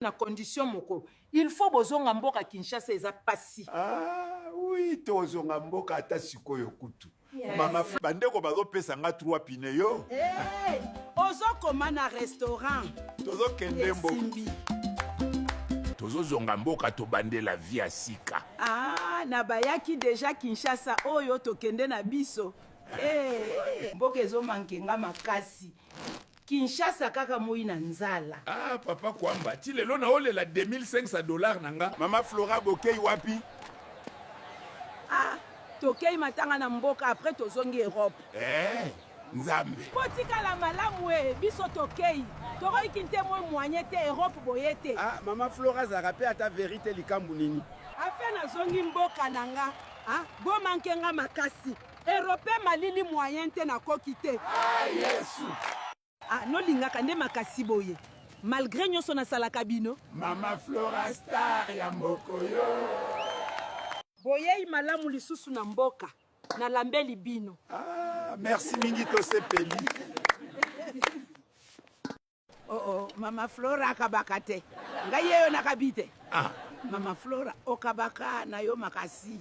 Na condition moko il faut bozonga mboka Kinshasa eza pasi. Ah oui tozonga mboka ata sikoyo kutu. Yes. Mama bandeko bazopesa nga trois pine yo. Hey, ozokoma na restaurant. Tozokende mboka. Tozozonga mboka tobandela vie ya sika. Ah, na bayaki deja Kinshasa oyo tokende na biso. Hey, mboka ezomanke nga makasi. Kinshasa kaka moyi na nzala. Ah papa Kwamba, ti lelo na olela 2500 dollars na nga. Mama Flora bokei wapi? Ah, tokei matanga na mboka après tozongi Europe. Eh, Nzambe. Botikala malamu e, biso tokei. Tokoki nte moi moyen te Europe boye te. Ah, mama Flora azalaka pe ata verite likambu nini? Afe nazongi mboka na nga. Ah, bomanke nga makasi. Europe malili moyen te nakoki te. Ah Yesu. Ah, nolingaka nde makasi boye. Malgré nyonso nasalaka bino. Mama Flora star ya mboko yo. Boyei malamu lisusu na mboka. Nalambeli bino. Ah, merci mingi tosepeli. Oh, oh, mama Flora akabaka te. Ngai yeyo nakabi te. Ah. Mama Flora okabaka na yo makasi.